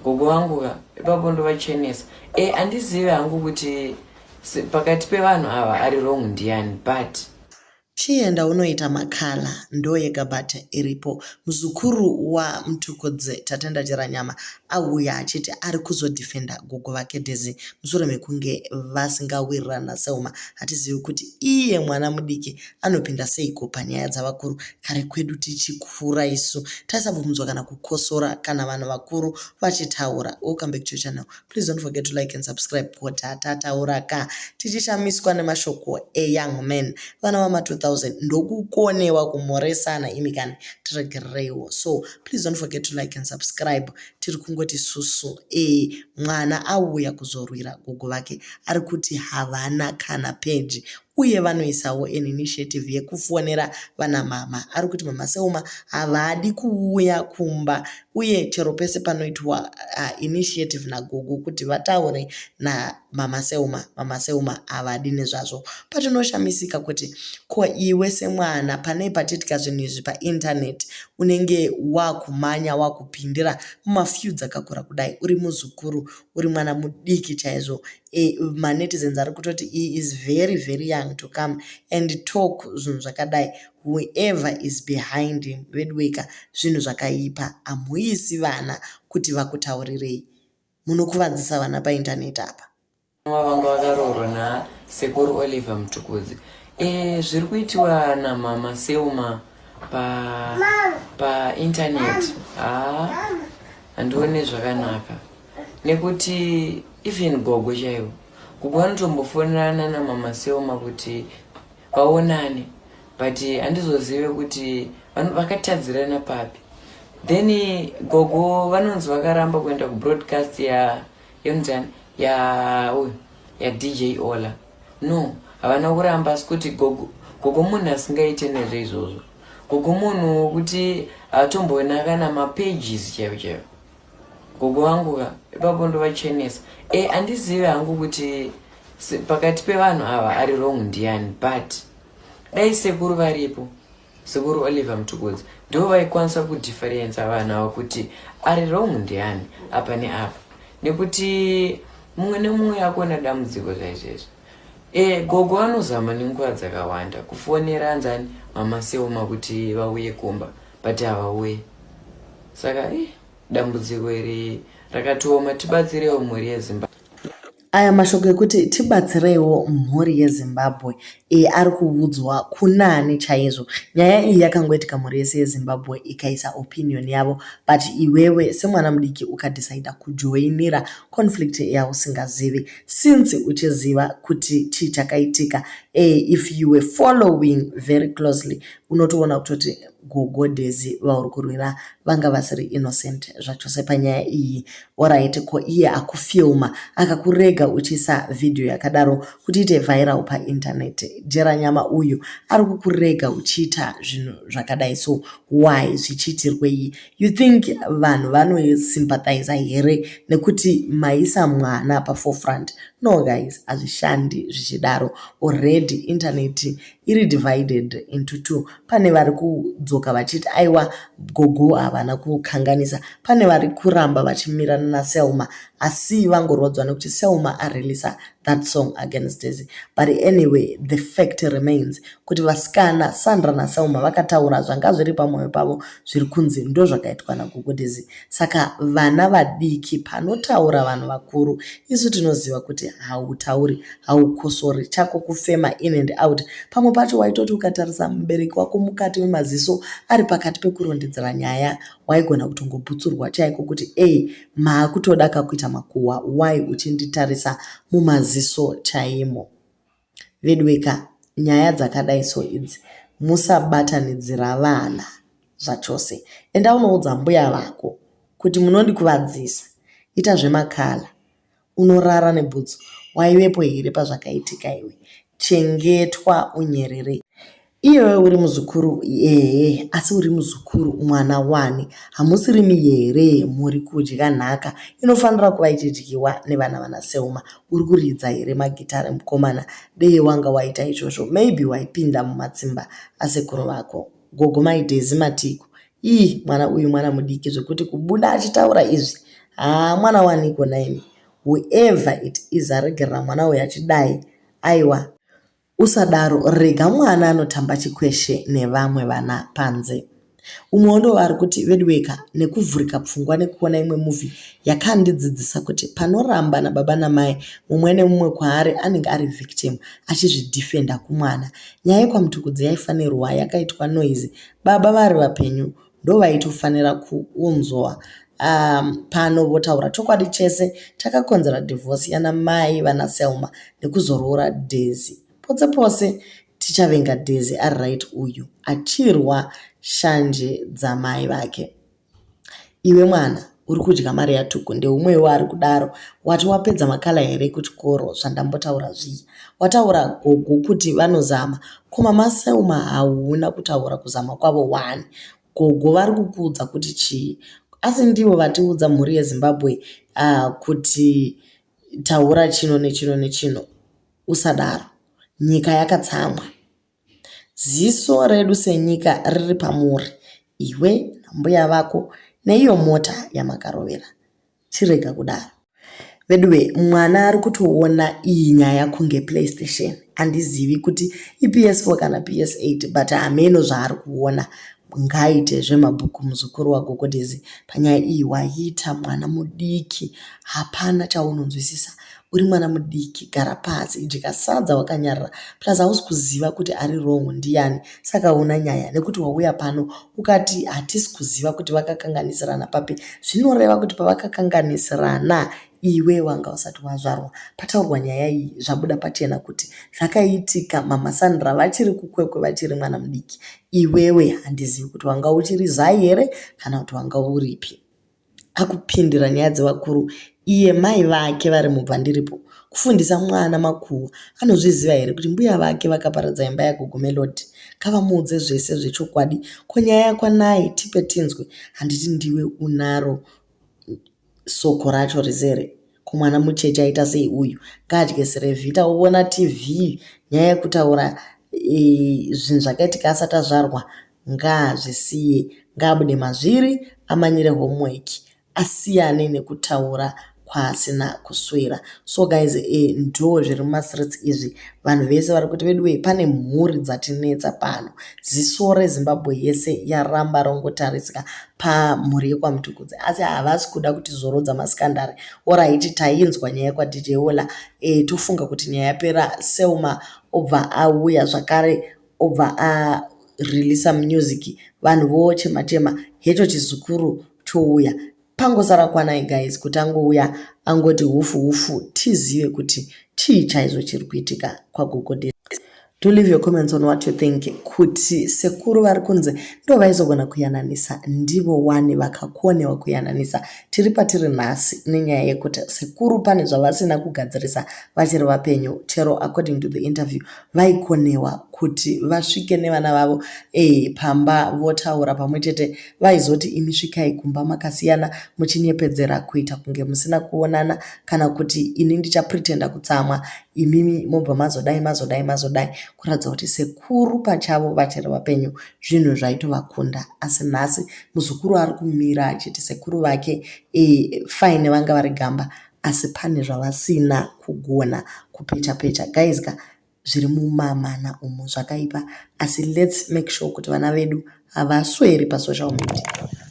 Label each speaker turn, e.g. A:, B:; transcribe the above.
A: Gogo vangu ka ipapo ndovachenesa. E, handizivi hangu kuti pakati pevanhu ava ari wrong ndiani, but
B: Chienda unoita makala ndoyega but iripo. Muzukuru waMtukudzi Tatenda Jeranyama auya achiti ari kuzodefenda gogo vake Daisy mushure mekunge vasingawirirana naSelma. Hatizivi kuti iye mwana mudiki anopinda seiko panyaya dzavakuru. Kare kwedu tichikura isu taisabvumidzwa kana kukosora kana vanhu vakuru vachitaura. Welcome back to your channel. Please don't forget to like and subscribe. Kotataura ka tichishamiswa nemashoko eyoung man vana vama2000 ndokukonewa kumhoresana imi kani, tiregerereiwo. So please don't forget to like and subscribe. Tiri kungoti susu mwana auya kuzorwira gogo vake, ari kuti havana kana page uye vanoisawo an initiative yekufonera vana mama. Ari kuti Mama Selma havadi kuuya kumba uye chero pese panoitwa initiative nagogo kuti vataure namama Selma, Mama Selma havadi nezvazvo. Patinoshamisika kuti ko iwe semwana pane pachiitika zvinhu izvi painternet, unenge wakumanya wakupindira mumafeuds akakura kudai, uri muzukuru, uri mwana mudiki chaizvo. Manetizens ari kutoti he is very very young to come and talk zvinhu zvakadai. Whoever is behind him, vedweka, zvinhu zvakaipa. Hamuisi vana kuti vakutaurirei, munokuvadzisa vana paintaneti apa.
A: Vanga vakaroorwa nasekuru Oliver Mutukudzi. Zviri kuitiwa namama Selma paintaneti pa haa, handione zvakanaka nekuti even gogo chaivo, gogo vanotombofonerana namama Selma kuti vaonane, but handizozive kuti vakatadzirana papi. Then gogo vanonzi vakaramba kuenda kubroadcast ya yonzani ya uyu yaDJ Ola. No, havana kuramba, asi kuti gogo munhu asingaite nezveizvozvo. Gogo munhu wekuti hatomboona kana mapages chaivo chaivo. Gogo vangu ka ipapo ndovachenesa. Handizivi hangu kuti pakati pevanhu ava ari wrong ndiani, but dai sekuru varipo, sekuru Oliver Mutukudzi, ndo vaikwanisa kudifferensa vanhu ava kuti ari wrong ndiani apa neapa, nekuti mumwe nemumwe akuona dambudziko zvaizvezvo. Gogo vanozama nenguva dzakawanda kufonera anzani Mama Selma kuti vauye kumba, but havauye. Saka dambudziko iri rakatooma. Tibatsirewo mhuri yeZimbabwe.
B: Aya mashoko ekuti tibatsireiwo mhuri yeZimbabwe ari kuudzwa kunani chaizvo? Nyaya iyi yakangoitika, mhuri yese yeZimbabwe ikaisa opinion yavo, but iwewe semwana mudiki ukadhisaida kujoinira conflict yausingazivi, since uchiziva kuti chii chakaitika. If you were following very closely, unotoona kutoti gogo Daisy vauri kurwira vanga vasiri innocent zvachose panyaya iyi. Alright, ko iye akufilma akakurega uchiisa vhidhiyo yakadaro kuti ite viral paintaneti, Jeranyama uyu ari kukurega uchiita zvinhu zvakadai, so why zvichiitirwei? You think vanhu vanosympathiza here nekuti maisa mwana paforefront? No guys, hazvishandi zvichidaro. Already internet iri divided into two. Pane vari kudzoka vachiti aiwa, gogo havana kukanganisa, pane vari kuramba vachimirana naSelma asi vangorwadzwa nekuti Selma areleasa that song against Daisy. But anyway, the fact remains kuti vasikana Sandra naSelma vakataura zvanga zviri pamwoyo pavo, zviri kunzi ndo zvakaitwa nagogo Daisy. Saka vana vadiki, panotaura vanhu vakuru, isu tinoziva kuti hautauri, haukosori, chako kufema in and out. Pamwe pacho waitoti ukatarisa mubereki wako mukati memaziso ari pakati pekurondedzera nyaya, waigona kutongobhutsurwa chaiko kuti ei, maakutoda kakuita makuhwa, why uchinditarisa mumaziso chaimo? Vedweka, nyaya dzakadai so idzi musabatanidzira vana zvachose. Enda unoudza mbuya vako kuti munondikuvadzisa. Ita zvemakala, unorara nebhutsu. Waivepo here pazvakaitika iwe? Chengetwa unyerere. Iyewe uri muzukuru, ehe, asi uri muzukuru mwana wani? Hamusirimi here muri kudya nhaka inofanira kuva ichidyiwa nevana vanaSelma? Uri kuridza here magitare, mukomana? Dei wanga waita izvozvo, maybe waipinda mumatsimba asekuru vako. Gogo Mai Daisy, matiko? Ii, mwana uyu mwana mudiki zvekuti kubuda achitaura izvi. Haa mwana waniko nhaimi? Whoever it is aregerera mwana uyu achidai aiwa Usadaro rega mwana anotamba chikweshe nevamwe vana panze. Umwewo ndovari kuti veduweka nekuvhurika pfungwa nekuona imwe movie yakandidzidzisa kuti panorambana baba namai mumwe nemumwe kwaari anenge ari victim achizvidefender kumwana. Nyaya yekwaMtukudzi yaifanirwa yakaitwa noise baba vari vapenyu ndovaitofanira kuunzwa um, pano votaura chokwadi chese chakakonzera divorce yana mai vana Selma nekuzoroora Daisy. Potse pose tichavenga Daisy ari right uyu achirwa shanje dzamai vake. Iwe mwana uri kudya mari yaTuku ndeumwewo ari kudaro wati wapedza makala here kuchikoro zvandambotaura zviya wataura gogo kuti vanozama ko mama Selma hauna kutaura kuzama kwavo wani gogo vari kukuudza kuti chii asi ndivo vatiudza mhuri yeZimbabwe uh, kuti taura chino nechino nechino usadaro nyika yakatsamwa Ziso redu senyika riri pamuri iwe nambuya vako neiyo mota yamakarovera. Chirega kudaro. Veduwe mwana ari kutoona iyi nyaya kunge playstation handizivi kuti iPS4 kana PS8 but hameno zvaari kuona ngaaite zvemabhuku muzukuru wagogo Daisy panyaya iyi waita mwana mudiki hapana chaunonzwisisa Uri mwana mudiki gara pasi idya sadza wakanyarara plus hausi kuziva kuti ari wrong ndiyani saka hauna nyaya nekuti wauya pano ukati hatisi kuziva kuti vakakanganisirana papi zvinoreva kuti pavakakanganisirana iwe wanga usati wazvarwa. Pataurwa nyaya iyi zvabuda pachena kuti zvakaitika mama Sandra vachiri kuKwekwe vachiri mwana mudiki iwewe handizivi kuti wanga uchiri zai here kana kuti wanga uripi. Akupindira nyaya dzevakuru iye mai vake vari mubvandiripo. Kufundisa mwana makuhwa anozviziva here kuti mbuya vake vakaparadza imba yagogo Melody. Ngavamuudze zvese zvechokwadi ko nyaya yakwanai tipe tinzwe handiti ndiwe unaro soko racho rizere. Ko mwana mucheche aita sei uyu ngaadye serevhita ovona TV nyaya yekutaura e, zvinhu zvakaitika asati azvarwa Ngaazvisiye, ngaabude mazviri amanyire homework asiyane nekutaura kwaasina kuswera. So guys eh, ndo zviri mumastreets izvi. Vanhu vese vari kuti veduwee pane mhuri dzatinetsa pano. Ziso reZimbabwe yese yaramba rongotarisika pamhuri yekwaMtukudzi asi havasi kuda kutizorodza masikandari. Oraiti tainzwa nyaya yekwaDJ Ola eh, tofunga kuti nyaya yapera Selma obva auya zvakare obva a releaser music vanhu vochema chema hecho chizukuru chouya pangosara kwanai guys kuti angouya angoti hufu hufu tizive kuti chii chaizvo chiri kuitika kwagogo Daisy. Do leave your comments on what you think kuti sekuru vari kunzi ndo vaizogona kuyananisa ndivo wani vakakonewa kuyananisa tiri patiri nhasi nenyaya yekuti sekuru pane zvavasina kugadzirisa vachiri vapenyu chero according to the interview Vaikonewa kuti vasvike nevana vavo eh pamba votaura pamwe chete. Vaizoti imi svikai kumba makasiyana muchinyepedzera kuita kunge musina kuonana kana kuti ini ndichapretender kutsamwa imimi mobva mazodai mazodai mazodai kuratidza kuti sekuru pachavo vachiri vapenyu zvinhu zvaitovakunda asi nhasi muzukuru ari kumira achiti sekuru vake eh fine vanga vari gamba asi pane zvavasina kugona kupecha pecha guys ka zviri mumamana umu zvakaipa asi lets make sure kuti vana vedu havasweri pasocial media.